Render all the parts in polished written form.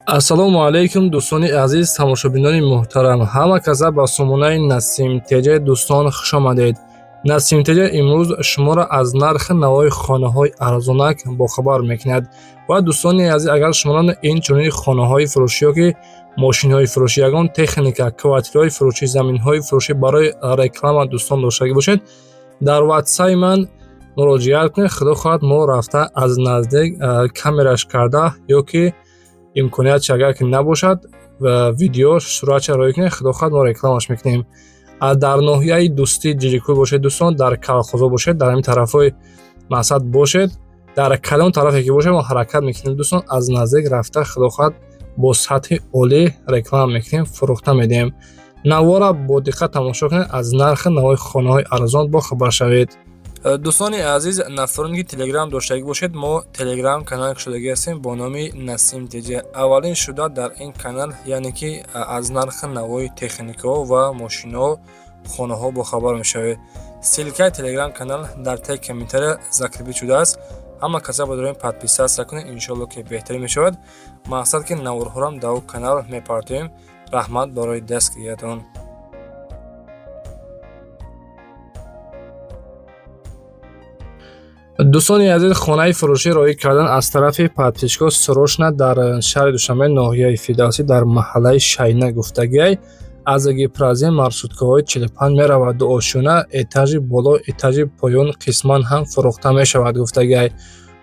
Ассалому алайкум, дӯстони азиз, тамошобинони муҳтарам. Ҳама каса ба сомонаи Насим Теҷа, дӯстон, хуш омадед. Насим Теҷа имрӯз шуморо аз нархи навои хонаҳои арзонак бохабар мекунад. Ва дӯстони азиз, агар шуморо ин чунин хонаҳои фурӯшӣ ё ки мошинҳои фурӯшӣ, ягон техника, квартираҳои фурӯшӣ, заминҳои фурӯшӣ барои реклама, дӯстон, доштагӣ бошед, дар ватсаи ман муроҷиат кунед. Худо хоҳад, мо рафта аз наздик камераш карда ё ки имкониятш агар ки набошад, видео суратша роӣ кунед. Худо хоҳад, мо рекламаш мекунем. Дар ноҳияи Дӯстӣ, Ҷиҷикӯл бошед, дӯстон, дар Калхозо бошед, дар ҳамин тарафҳои мақсад бошед, дар кадом тарафе ки бошед, мо ҳаракат мекунем, дӯстон, аз наздик рафта, худо хоҳад, бо сатҳи олӣ реклама мекунем, фурӯхта медиҳем. Навора бо диққат тамошо кунед, аз нархи навои хонаҳои арзон бохабар шавед. Дӯстони азиз, нафароне ки телеграм доштагӣ бошед, мо телеграм канал кушодагӣ ҳастем бо номи Насим Теҷа. Аввалин шуда дар ин канал, яъне ки аз нархи навои техникаҳо ва мошинҳо, хонаҳо бохабар мешавед. Ссылкаи телеграм канал дар таи комментария закрепить шудааст. Ҳама каса ба подписаться кунед, иншоалло ки беҳтарин мешавад. Мақсад ки наворҳорам дар о канал мепартоем. Раҳмат барои дастгириятон. Дӯстони азиз, хонаи фурӯшӣ роӣ кардан аз тарафи подписчикҳо срочно дар шаҳри Душанбе, ноҳияи Фирдавсӣ, дар маҳаллаи Шайна гуфтагиай. Аз Гипрозем маршруткаҳои 45 меравад. Дуошёна, этажи боло, этажи поён қисман ҳам фурӯхта мешавад гуфтагиай.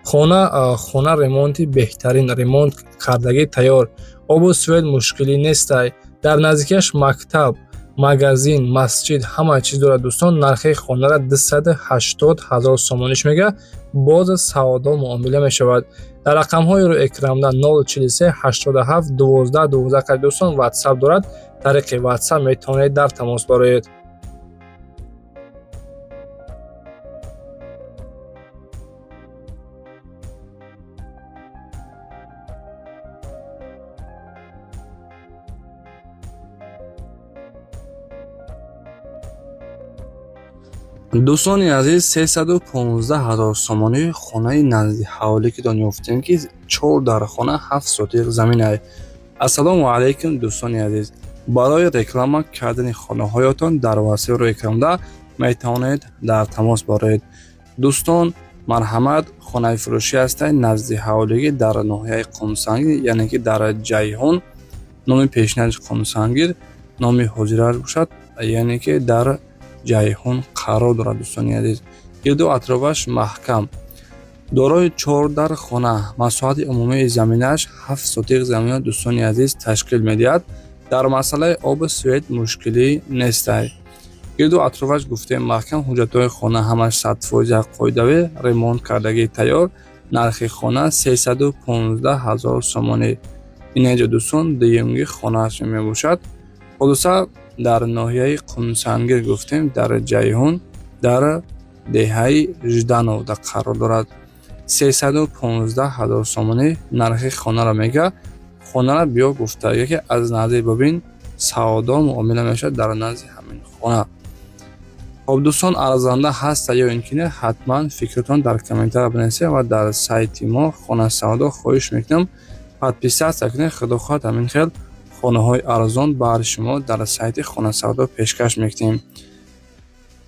Хона ремонти беҳтарин, ремонт кардагӣ тайёр, обу свет мушкилӣ нестай. Дар наздикиаш мактаб, магазин, масҷид, ҳама чиз дорад, дӯстон. Нархи хонара 280 ҳазор сомониш мега, боз савдо муомила мешавад. Дар рақамҳои рӯи экранда 043 87 12 12 қайд, дӯстон, ватсап дорад, тариқи ватсап метавонед дар тамос бароед. Дӯстони азиз, 315 ҳазор сомонӣ хонаи назди ҳавлӣ ки ёфтем, ки чор дар хона, 7 сотиқ заминай. Ассалому алайкум, дӯстони азиз. Барои реклама кардани хонаҳоятон дар василаи рӯи экранда метавонед дар тамос бароед. Дӯстон, марҳамат, хонаи фурӯшӣ ҳастад назди ҳавлигӣ дар ноҳияи Қумсангир, яъне ки дар Ҷайҳун. Номи пешинаш Қумсангир, номи ҳозираш бошад, яъне ки дар Ҷайҳун қарор дорад. Дӯстони азиз, гирду атрофаш маҳкам, дорои чор дар хона, масоҳати умумии заминаш 7 сотиқ заминро, дӯстони азиз, ташкил медиҳад. Дар масъалаи обу свет мушкилӣ нестай. Гирду атрофаш, гуфтем, маҳкам, ҳуҷҷатҳои хона ҳамаш 100% қоидавӣ, ремонт кардагӣ тайёр. Нархи хона 315 ҳазор сомонӣ. Инаҷо, дӯстон, дуюмги хонааш мебошад. Хулоса, дар ноҳияи Қумсангир, гуфтем, дар Ҷайҳун, дар деҳаи Ждановда қарор дорад. 315 ҳазор сомонӣ нархи хонаро мега. Хонара биё гуфта, яке аз наздик бибин, савдо муомила мешавад дар назди ҳамин хона. Хоб, дӯстон, арзанда ҳаста ё ин ки не, ҳатман фикртон дар комментария бинависед ва дар сайти мо Хона Савдо хоҳиш мекунам, подписаться кунед. Худо хоҳад, ҳамин хел хонаҳои арзон баҳри шумо дар сайти Хона Савдо пешкаш мекунем.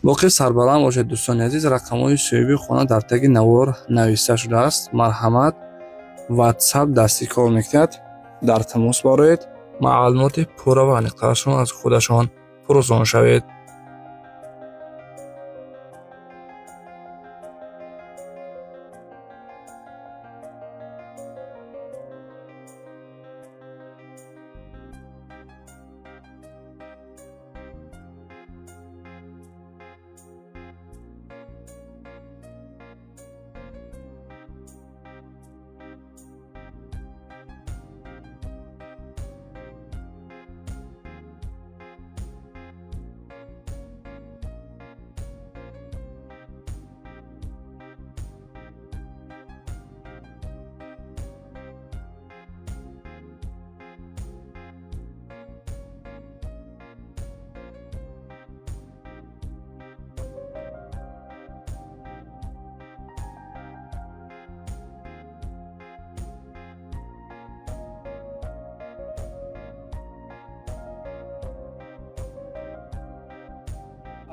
Боқӣ сарбаланд бошед, дӯстони азиз. Рақамҳои соҳиби хона дар таги навор нависта шудааст. Марҳамат, ватсап дастӣ кор мекунад, дар тамос бароед, маълумоти пурра ва аниқтарашон аз худашон пурсон шавед.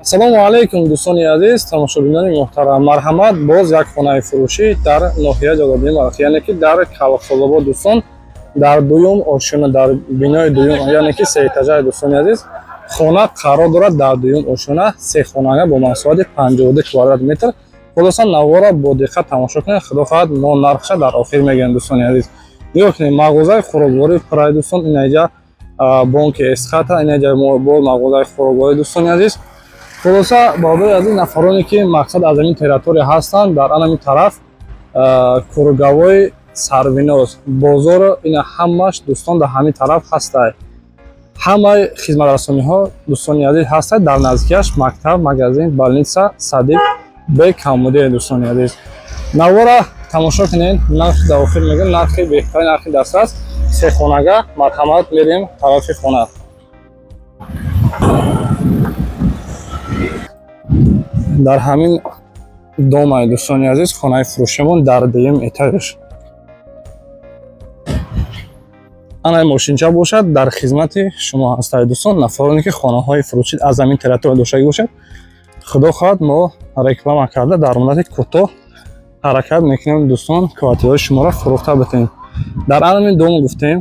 Ассалому алайкум, дӯстони азиз, тамошобинони муҳтарам. Марҳамат, боз як хонаи фурӯшӣ дар ноҳияи Ҷалолиддини Балхӣ, яъне ки дар Калхозобод, дӯстон, дар дуюм ошёна, дар бинои дуюм, яъне ки сеэтажаи, дӯстони азиз, хона қарор дорад дар дуюм ошёна, се хонага бо масоҳати 52 квадрат метр. Хулоса, навора бо диққат тамошо кунед. Худо хоҳад, мо нархша дар охир мегӯем, дӯстони азиз. Нигоҳ кунед, мағозаи хӯрокворӣ пурай, дӯстон, инаҷа бонки Эсхата, инаҷа бо мағозаи хӯрокворӣ, дӯстони азиз. Хулоса, бародари азиз, нафароне ки мақсад аз ҳамин территория ҳастанд, дар анами тараф кургавои Сарвиноз бозор, ина ҳамаш, дӯстон, дар ҳамин тараф ҳастай. Ҳамаи хизматрасониҳо, дӯстони азиз, ҳастай. Дар наздикиаш мактаб, магазин, больница, садик бекамудие, дӯстони азиз. Навора тамошо кунед, нарх дар охир мегӯем, нархи беҳтарин, нархи дастрас, сехонага. Марҳамат, мерем тарафи хона. Дар ҳамин домай, дӯстони азиз, хонаи фурӯшимон дар дуюм этажаш. Анаи мошинча бошад, дар хизмати шумо ҳастад, дӯстон. Нафароне ки хонаҳои фурӯшӣ аз ҳамин территория доштагӣ бошад, худо хоҳад, мо реклама карда дар муддати кӯтоҳ ҳаракат мекунем, дӯстон, квартираҳои шуморо фурӯхта битем. Дар ҳамин дом гуфтем,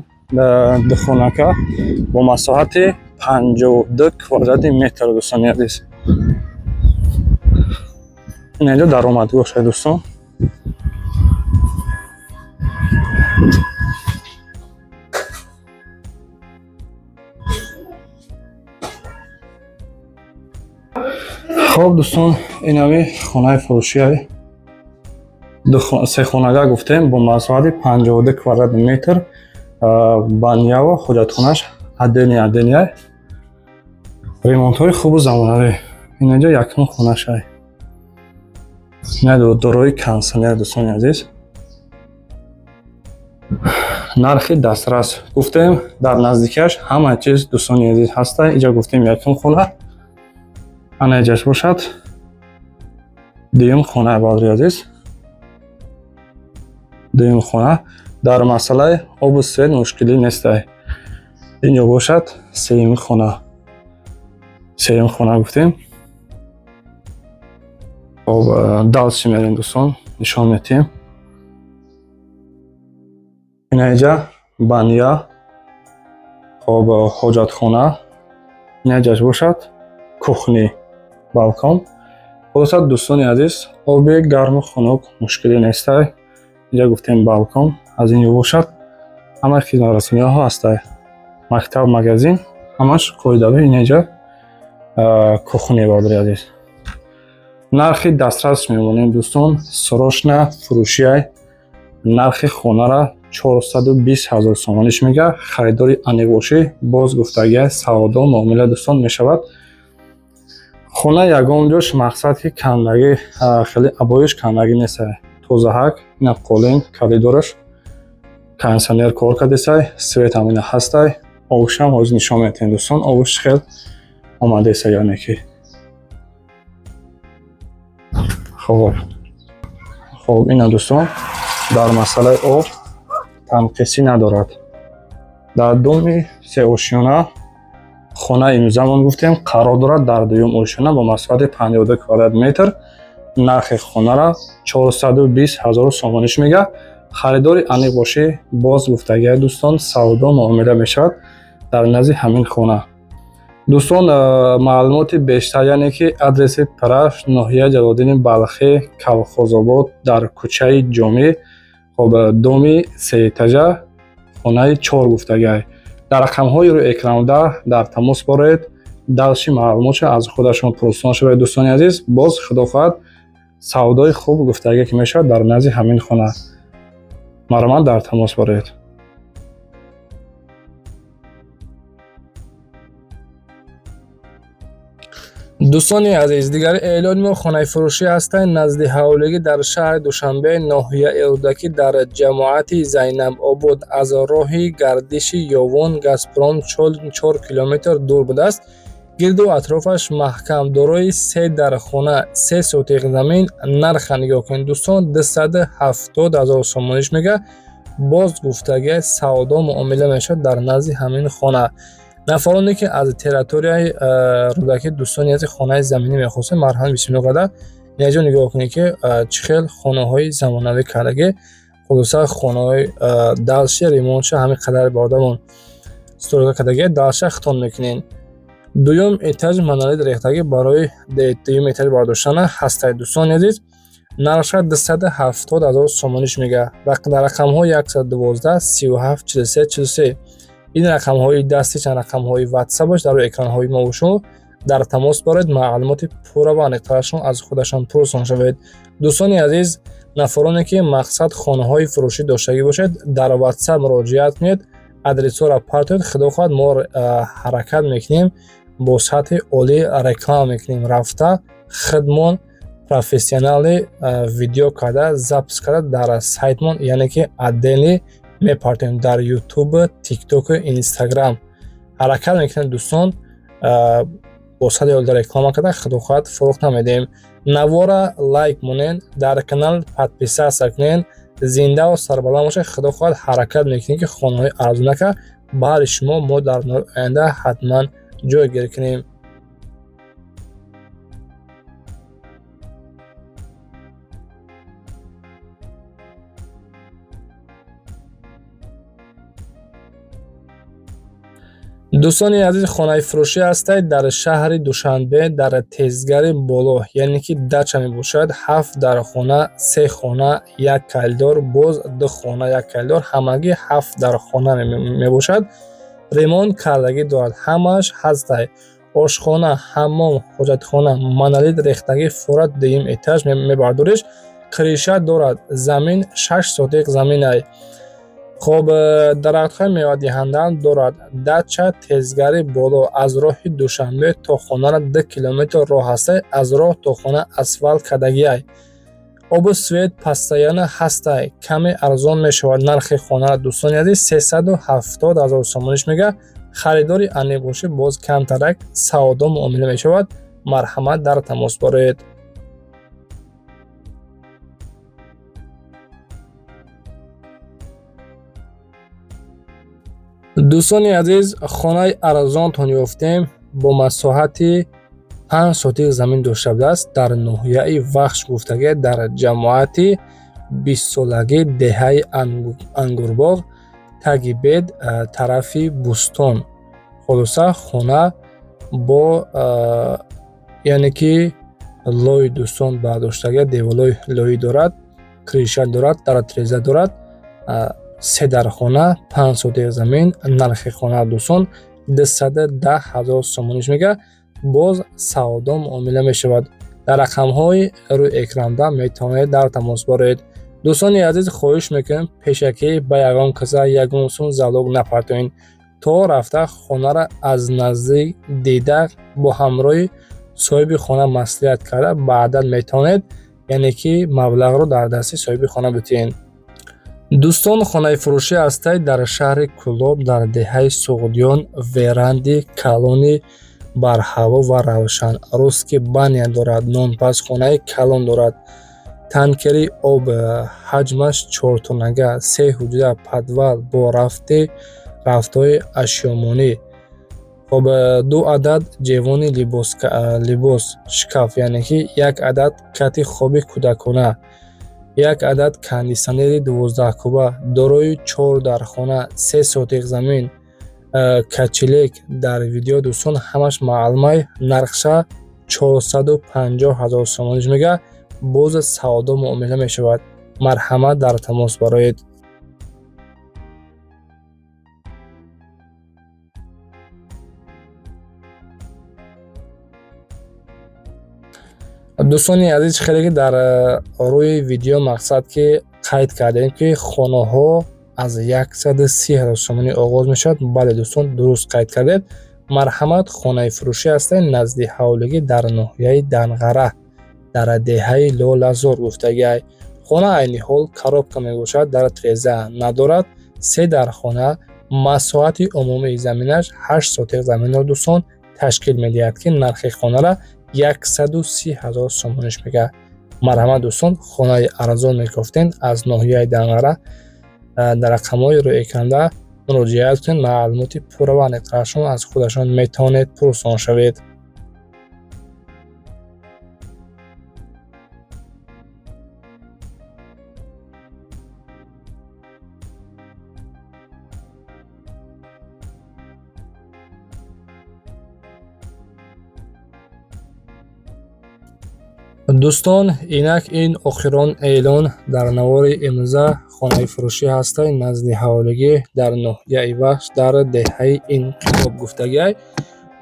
духонака бо масоҳати 52 квадрати метр, дӯстони азиз. Инҷо даромадгоҳ шуд, дӯстон. Хоб, дӯстон, инами хонаи фурӯшиай, сехонага гуфтем, бо масоҳати 52 квадрат метр, баняво ҳоҷатхонаш отдельный отдельный, ремонтҳои хубу замонавӣ. Инҷо якум хонашай, дорои кондитсионер, дӯстони азиз. Нархи дастрас гуфтем, дар наздикиаш ҳама чиз, дӯстони азиз, ҳаста. Иҷо гуфтем якум хона, ана иҷаш бошад дуюм хона, бародари азиз, дуюм хона. Дар масъалаи обу свет мушкилӣ нестай. Инҷо бошад сеюми хона, сеюм хона гуфтем. Хоб, дальше мерем, дӯстон, нишон медиҳем. Ина иҷа баня, хоб, ҳоҷатхона, ина иҷаш бошад кухни, балкон. Хулоса, дӯстони азиз, оби гарму хунук мушкилӣ нестай. Инҷа гуфтем балкон, аз ин ҷо бошад ҳамаи хизматрасониҳо ҳастай, мактаб, магазин, ҳамаш қоидавӣ. Ина иҷа кухни, бародари азиз. Нархи дастрас мемонем, дӯстон, срочно фурӯшиай. Нархи хонара 420 ҳазор сомониш мега. Харидори аниқ бошӣ, боз гуфтагиай, савдо муомила, дӯстон, мешавад. Хона ягон ҷош мақсад ки кандагӣ, хеле обоиш кандагӣ нестай, тозаҳак. Ина қолин, коридораш, кондитсионер кор кардесай, свет ҳам ина ҳастай. Обушам ҳозир нишон медиҳем, дӯстон, обуш хел омадеса, яъне ки хоб, ина, дӯстон, дар масъалаи об танқисӣ надорад. Дар доми сеошёна хонаи имрӯзамон гуфтем қарор дорад дар дуюм ошёна бо масоҳати 52 квадрат метр. Нархи хонара 420 ҳазор сомониш мега. Харидори аниқ бошӣ, боз гуфтагиай, дӯстон, савдо муомила мешавад дар назди ҳамин хона. Дӯстон, маълумоти бештар, яъне ки адреси пурра: ноҳияи Ҷалолиддини Балхӣ, Калхозобод, дар кӯчаи Ҷомӣ, хоб, доми сеэтажа, хонаи чор гуфтагиай. Дар рақамҳои рӯи экранда дар тамос боред, дальше маълумотша аз худашон пурсон шавед, дӯстони азиз. Боз, худо хоҳад, савдои хуб гуфтагие ки мешавад дар назди ҳамин хона. Марҳамат, дар тамос боред. Дӯстони азиз, дигари эълони мо хонаи фурӯшӣ ҳастанд назди ҳавлигӣ дар шаҳри Душанбе, ноҳияи Рӯдакӣ, дар ҷамоати Зайнабобод, аз роҳи гардиши Ёвон Газпром 4 километр дур будааст. Гирду атрофаш маҳкам, дорои се дархона, 3 сотиқ замин. Нарха нигоҳ кунед, дӯстон, 270 000 сомониш мега. Боз гуфтагиа, савдо муомила мешавад дар назди ҳамин хона. Нафароне ки аз территорияи Рӯдакӣ, дӯстони азиз, хонаи заминӣ мехостем, марҳамат, бисмилло карда инаҷо нигоҳ кунед, ки чӣ хел хонаҳои замонавӣ кардагӣ. Хулоса, хонаҳои дальше ремонтша ҳамин қадар бародарон стройка кардагӣ, дальше хитон мекунед. Дуюм этаж монолит рехтагӣ, барои дуюм этаж бардоштана ҳастай. Дӯстони азиз, нархша 270 000 сомониш мега. Дар рақамҳо 112 37 43 43, ин рақамҳои дасти, чанд рақамҳои ватсапаш дар рӯи экранҳои мо шумо дар тамос баред, маълумоти пурра ва аниқтарашон аз худашон пурсон шавед. Дӯстони азиз, нафароне ки мақсад хонаҳои фурӯшӣ доштагӣ бошед, дар ватсап муроҷиат кунед, адресҳоро партоед. Худо хоҳад, мо ҳаракат мекунем, бо сатҳи олӣ реклама мекунем, рафта худмон профессионально видео карда, запись карда, дар сайтмон, яъне ки отдельный мепартоем дар Ютуб, Тиктоку, Инстаграм. Ҳаракат мекунем, дӯстон, бо сатҳи олӣ реклама карда, худо хоҳад, фурӯх намедиҳем. Навора лайк монед, дар канал подписаться кунед. Зиндаву сарбаланд бошед. Худо хоҳад, ҳаракат мекунем, ки хонаҳои арзонака баҳри шумо мо дар оянда ҳатман ҷойгир кунем. Дӯстони азиз, хонаи фурӯшӣ ҳастед дар шаҳри Душанбе, дар Тезгари Боло, яъне ки дача мебошад. Ҳафт дар хона, се хона, як коридор, боз ду хона, як коридор, ҳамагӣ ҳафт дар хона мебошад. Ремонт кардагӣ дорад, ҳамааш ҳастай: ошхона, ҳаммом, ҳоҷатхона, монолит рехтагӣ, фурат дуюм этаж мебардориш, крыша дорад, замин 6 сотих заминай. Хоб, дарахтҳои мевадиҳандаам дорад. Дача Тезгари Боло, аз роҳи Душанбе то хонара 2 километр роҳ ҳастай, аз роҳ то хона асфалт кардагиай. Обу свет постоянно ҳастай. Каме арзон мешавад нархи хонара, дӯстони азиз, 370 000 сомониш мега. Харидори аниқ бошед, боз камтарак савдо муомила мешавад. Марҳамат, дар тамос боред. Дӯстони азиз, хонаи арзонтон ёфтем, бо масоҳати 5 сотих замин дошта будааст, дар ноҳияи Вахш гуфтагӣ, дар ҷамоати бистсолагӣ, деҳаи Ангурбоғ, таги бед, тарафи Бӯстон. Хулоса, хона бо, яъне ки лои, дӯстон, бардоштагӣ, деволои лоӣ дорад, крыша дорад, дар треза дорад, се дархона, 5 сотих замин. Нархи хона, дӯстон, 210 000 сомониш мега, боз савдо муомила мешавад. Дар рақамҳои рӯи экранда метавонед дар тамос боред. Дӯстони азиз, хоҳиш мекунем, пешакӣ ба ягон каса ягон сум залог напартоед, то рафта хонаро аз наздик дида, бо ҳамроҳи соҳиби хона маслиҳат карда, баъдан метавонед, яъне ки маблағро дар дасти соҳиби хона битиҳед. Дӯстон, хонаи фурӯшӣ ҳастед дар шаҳри Кӯлоб, дар деҳаи Суғдиён. Веранди калони барҳаво ва равшан, русский баня дорад, нонпазхонаи калон дорад, танкери об ҳаҷмаш чортонага, се ҳуҷра, подвал бо рафтҳои ашёмонӣ. Хоб, ду адад ҷевони либос, шкаф, яъне ки як адад кати хоби кӯдакона, як адад кондитсионери 12 куба, дорои чор дархона, 3 сотих замин, качелек. Дар видео, дӯстон, ҳамаш маълумай. Нархша 450 000 сомониш мега, боз савдо муомила мешавад. Марҳамат, дар тамос бароед. Дӯстони азиз, хеле ки дар рӯи видео мақсад ки қайд кардем, ки хонаҳо аз 130 000 сомонӣ оғоз мешавад. Бале, дӯстон, дуруст қайд кардед. Марҳамат, хонаи фурӯшӣ ҳастед назди ҳавлигӣ, дар ноҳияи Данғара, дар деҳаи Лолазор гуфтагиай. Хона айни ҳол коробка мебошад, дар треза надорад, се дархона, масоҳати умумии заминаш 8 сотих заминро, дӯстон, ташкил медиҳад, ки нархи хонара 130 000 сомониш мега. Марҳамат, дӯстон, хонаи арзон мекофтен аз ноҳияи Данғара, дар рақамҳои рӯи экранда Муроҷиат кунед, маълумоти пурра ва аниқтарашон аз худашон метавонед пурсон шавед. Дӯстон, инак ин охирон эълон дар навори имрӯза хонаи фурӯшӣ ҳастай назди ҳаволигӣ дар ноҳияи Вахш, дар деҳаи Инқилоб гуфтагиай.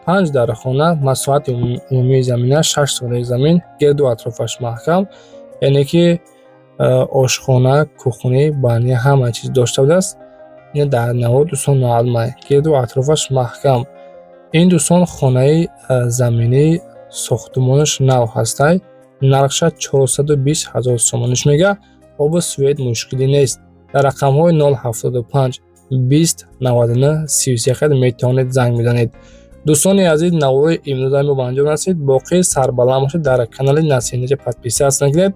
Панҷ дар хона, масоҳати умумии замина 6 сотих замин, гирду атрофаш маҳкам, яъне ки ошхона, кухни, баня, ҳама чиз дошта будааст. Ин дар навор, дӯстон, маълумай, гирду атрофаш маҳкам. Ин, дӯстон, хонаи заминӣ, сохтумонаш нав ҳастай. Нархша 420 ҳазор сомониш мега. Обу свет мушкилӣ нест. Дар рақамҳои 075 20 99 33 хел метавонед занг бизанед. Дӯстони азиз, навори имрӯзаи мо ба анҷом расид. Боқӣ сарбаланд бошед. Дар канали Насибнеҷа подписаться накунед.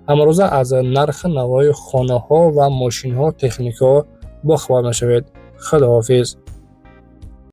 Ҳамарӯза аз нархи навои хонаҳо ва мошинҳо, техникаҳо бохабар мешавед. Худоҳофиз.